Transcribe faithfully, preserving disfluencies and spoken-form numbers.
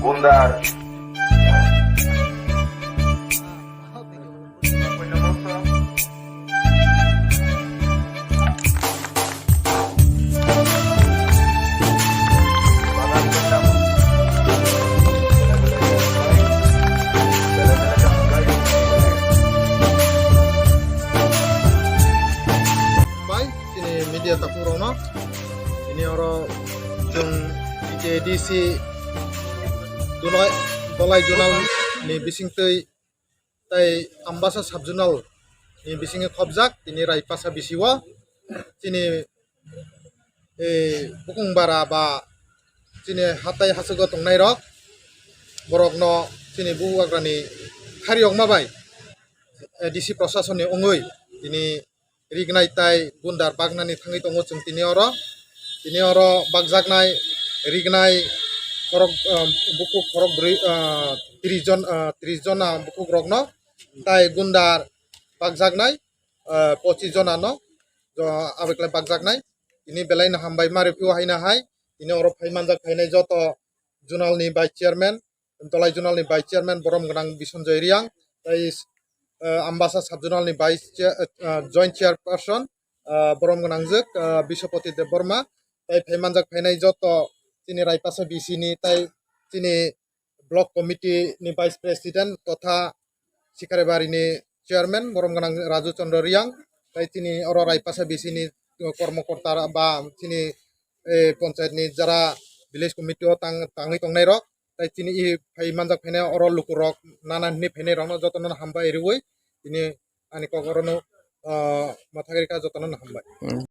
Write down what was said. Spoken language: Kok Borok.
Bundar. Bai, chini media takhuk rokno, chini oro chwng T T A D C Dolai, Dolai Zonal ni bisingtwi tei Ambasa Sub Zonal ni bisingo khobjak tini Raipasa B C o chini, eh, bukung bara ba chini hatai hachugo tongnai rok, borokno chini bubagrani khariyokma bai, eh, D C Prasasonni wngwi tini rignai tai gundar baknani thangwi tongo chwng tini oro. Tini oro bakjaknai, rignai khorok, ah, bukhuk khorok bwrwi, ah, tris jon, ah, tris jona bukhuk rokno tai gundar bakjaknai, ah, pochis jona no, jo, aboni bakjaknai. Tini belai no hambai ma rw phio haino hai. Tini oro phai manjak phainai joto zonal ni vice chairman, Dolai Zonal ni Vice Chairman borom gwnang Bisonjoy Riang, tei, eh, Ambasa Sub Zonal ni Vice Chair, eh, Joint Chairperson, eh, borom gwnang jwk, eh, Biswapati Debbarma, tei phai manjak phainai joto chini Raipasa B C ni tei chini Block Committee ni Vice President totha Sikaribari ni Chairman borom gwnang Raju Chandra Riang, tei chini oro Raipasa B C ni kormokorta ba chini, eh, panchayat ni jara village committee o tang, tangwi tongnai rok, tei chini i phai manjak phainai oro lukurok nana hinwi phainai rokno jotono hambai rwui tini ani kok orono, ah, mathagri kha jotono hambai.